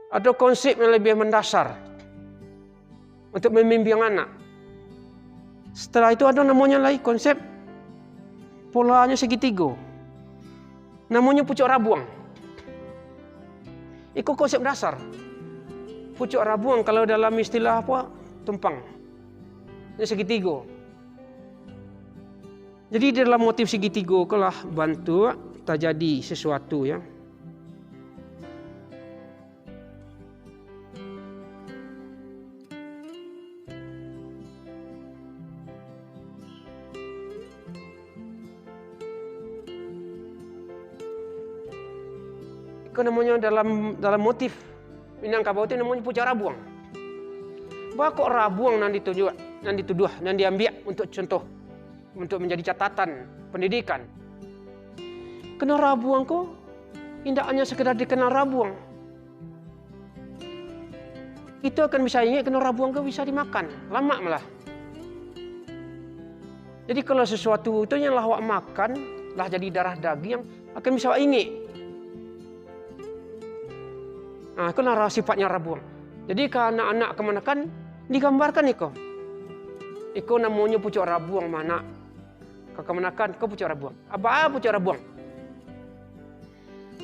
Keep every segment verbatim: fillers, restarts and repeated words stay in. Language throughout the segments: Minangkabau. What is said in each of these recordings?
Ado konsep yang labiah mandasar untuk mambimbing anak. Setelah itu ado namonyo lai konsep polanyo segitigo. Namonyo pucuak rabuang. Iko konsep dasar. Pucuak rabuang kalau dalam istilah apa? Tumpang. Ini segitigo. Jadi dalam motif segitigo ko lah bantuak tajadi sesuatu, ya. Iko namonyo dalam, dalam motif Minangkabau tu namonyo pucuak rabuang. Baa kok rabuang nan dituduah, nan dituduah, nan diambiak untuk contoh, untuk manjadi catatan pendidikan? Karano rabuang ko indak hanyo sekedar dikenal rabuang. Kito akan bisa ingek karano rabuang ko bisa dimakan, lamak malah. Jadi, kalau sesuatu tu yang lah awak makan, lah jadi darah dagiang, akan bisa awak ingek. Nah, iko lah sifatnyo rabuang. Jadi, ka anak-anak kamanakan, digambarkan iko. Iko namonyo pucuak rabuang, ma nak. Ka kamanakan, iko pucuak rabuang. Apo pucuak rabuang?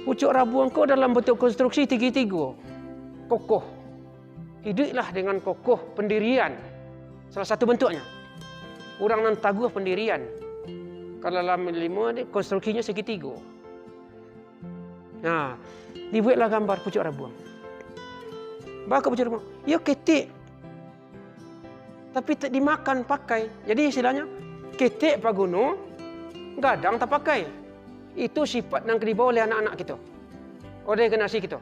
Pucuak rabuang ko dalam bentuk konstruksi tigo-tigo. Kokoh. Hiduiklah dengan kokoh pendirian. Salah satu bentuknyo. Urang nan taguah pendirian. Kalau dalam ilmu ni, konstruksinya segitigo. Nah, dibueklah gambar pucuak rabuang. Baa kok pucuak rabuang? Iyo ketek. Tapi tak dimakan pakai. Jadi istilahnyo, ketek paguno, gadang tapakai. Itu sifat nan ka dibawa oleh anak-anak kito. Oleh generasi kito.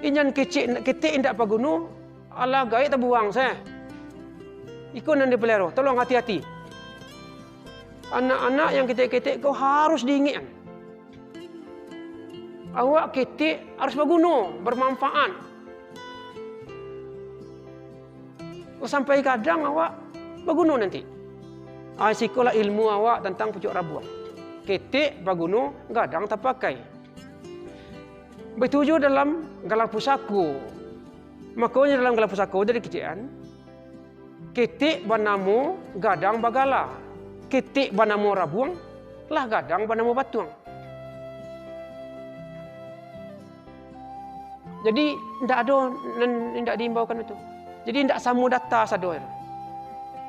Inyan kecek, ketek indak paguno, alah gaek tabuang se. Iko nan dipeliharo, tolong hati-hati. Anak-anak yang ketek-ketek ko harus diingek. Awak ketek harus baguno, bermanfaat. Sampai gadang awak baguno nanti. Ah, sikolah ilmu awak tantang pucuak rabuang. Ketek baguno, gadang tapakai. Baitu juo dalam gala pusako. Makonyo dalam gala pusako dari kecek an, ketek banamo gadang bagala, ketek banamo rabuang, lah gadang banamo batuang. Jadi, ndak ado nan indak diimbaukan itu. Jadi, ndak samo data sado.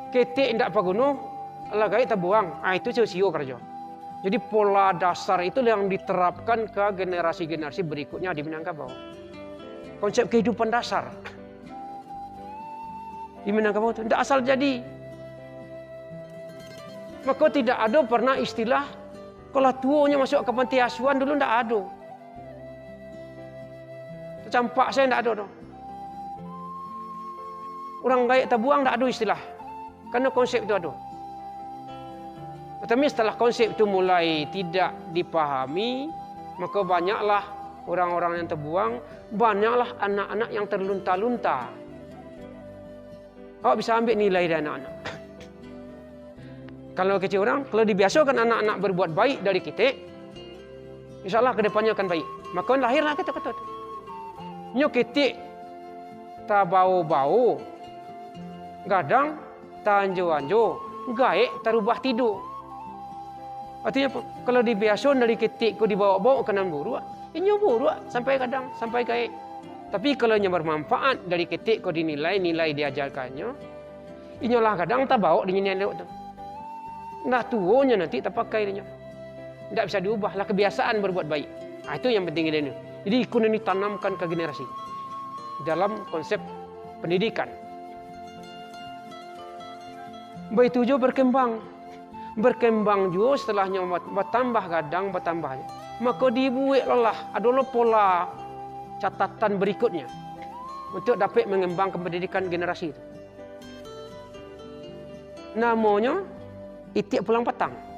Ketek indak paguno, alah gaek tabuang. Ah, itu sio-sio karajo. Jadi, pola dasar itu yang diterapkan ke generasi-generasi berikutnya di Minangkabau. Konsep kehidupan dasar di Minangkabau tu ndak asal jadi. Mako, tidak ado pernah istilah, kalau tuonyo masuk ka panti asuhan dulu, ndak ado. Tacampak sajo ndak ado doh. Urang gaek tabuang ndak ado istilah. Karano konsep tu ado. Tatapi setelah konsep tu mulai tidak dipahami, maka banyaklah urang-urang yang tabuang, banyaklah anak-anak yang terlunta-lunta. Awak bisa ambiak nilai dari anak-anak. Kalau kecek urang, kalau dibiasokan anak-anak berbuat baik dari ketek, insya Allah ke depannyo akan baik. Mako lahirlah kato-kato tu. Nyo ketek tabao-bao, gadang taanjo-anjo, gaek tarubah tido. Artinyo apo? Kalau dibiasokan dari ketek ko dibaok-baok ka nan buruak, inyo buruak sampai gadang, sampai gaek. Tapi kalau inyo bermanfaat dari ketek ko dinilai, nilai diajarkannyo, inyo lah gadang tabaok di niniak elok tu. Ndak tuonyo nanti tapakai dek inyo. Ndak bisa diubah, lah kebiasaan berbuat baik. Ah, itu yang penting dek inyo. Jadi, iko nan ditanamkan ke generasi dalam konsep pendidikan. Baitu juo berkembang. Berkembang juo setelahnyo bat-, batambah gadang, batambah. Mako dibuek lah, ado lo pola catatan berikutnya untuk dapek mengembangkan pendidikan generasi itu. Namonyo Itiak Pulang Patang.